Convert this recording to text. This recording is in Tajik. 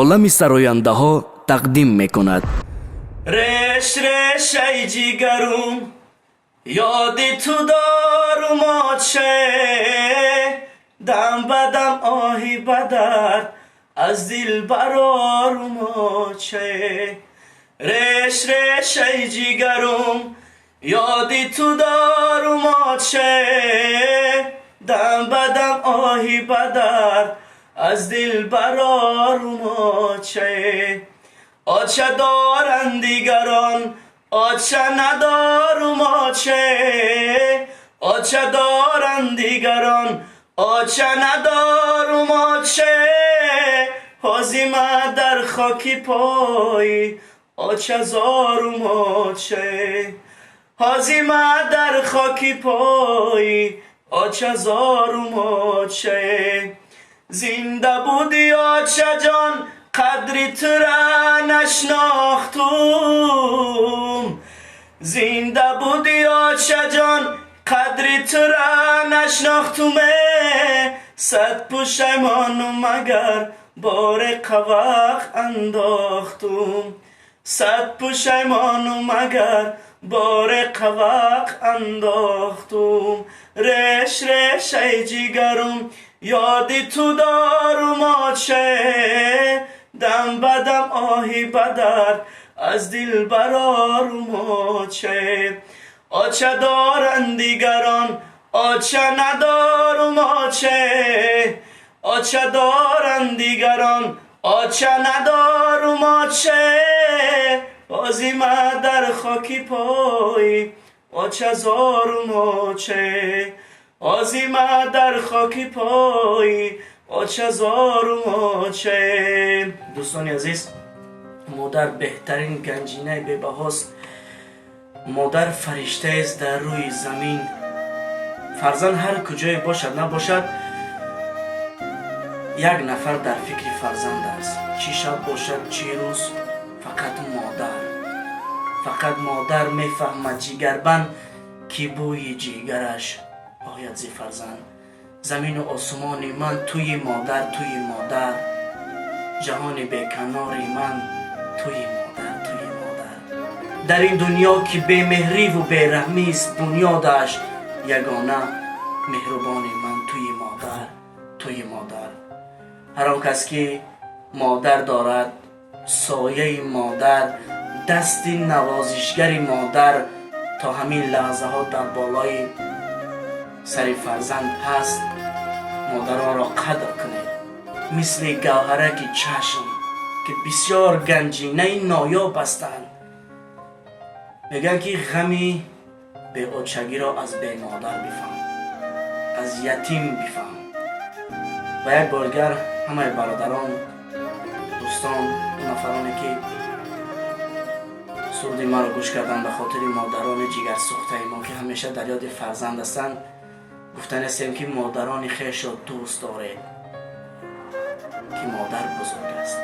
Олами сарояндаҳо тақдим мекунад. Реш, решаи ҷигарум, ёди ту дорум, оче. Дам ба дам оҳи бадард аз дил барорум, оче. Реш, решаи ҷигарум, ёди ту дорум, оче. Дам ба дам оҳи бадард аз дил барорум, оче. Оча доранд дигарон, оча надорум, оче. Оча доранд дигарон, оча надорум, оче. Ҳозима дар хоки пой оча зорум, оче. Ҳозима дар хоки пой оча зорум, оче. Зинда будӣ, очаҷон, қадри тура нашнохтум. Зинда будӣ, очаҷон, қадри тура нашнохтуме. Сад пушаймонум, агар боре қавақ андохтум. Сад пушаймонум, агар боре қавақ андохтум. Реш, решаи ҷигарум, ёди ту дорум, оче. Дам ба дам оҳи бадард аз дил барорум, оче. Оча доранд дигарон, оча надорум, оче. Оча доранд дигарон, оча надорум, оче. Озима дар хоки пой оча зорум, оче. Озима дар хоки пой оча зорум, оче. Дӯстони азиз, модар беҳтарин ганҷинаи бебаҳост. Модар фариштаест дар рӯи замин. Фарзанд ҳар куҷое бошад, набошад, як нафар дар фикри фарзанд аст. Чӣ шаб бошад, чӣ рӯз, фақат модар, фақат модар мефаҳмад ҷигарбанд, ки бӯи ҷигараш ояд зи фарзанд. Замину осмони ман туи модар, туи модар. Ҷаҳони беканори ман туи модар, туи модар. Дар ин дунё, ки бемеҳриву бераҳмист бунёдаш, ягона меҳрубони ман туи модар, туи модар. Ҳар он кас ки модар дорад, сояи модар, дасти навозишгари модар то ҳамин лаҳзаҳо дар болои сари фарзанд ҳаст. Модаронро қадр кунед, мисли гавҳараки чашм, ки бисёр ганҷинаи ноёб ҳастанд. Мегӯянд, ки ғами беочагиро аз бемодар бифаҳм, аз ятим бифаҳм. Ва як бор дигар ҳамаи бародарон, дӯстон, он нафароне ки суруди маро гӯш карданд, ба хотири модарони ҷигарсӯхтаи мо, ки ҳамеша дар ёди фарзанд ҳастанд, гуфтанистем, ки модарони хешро дӯст доред, ки модар бузург аст.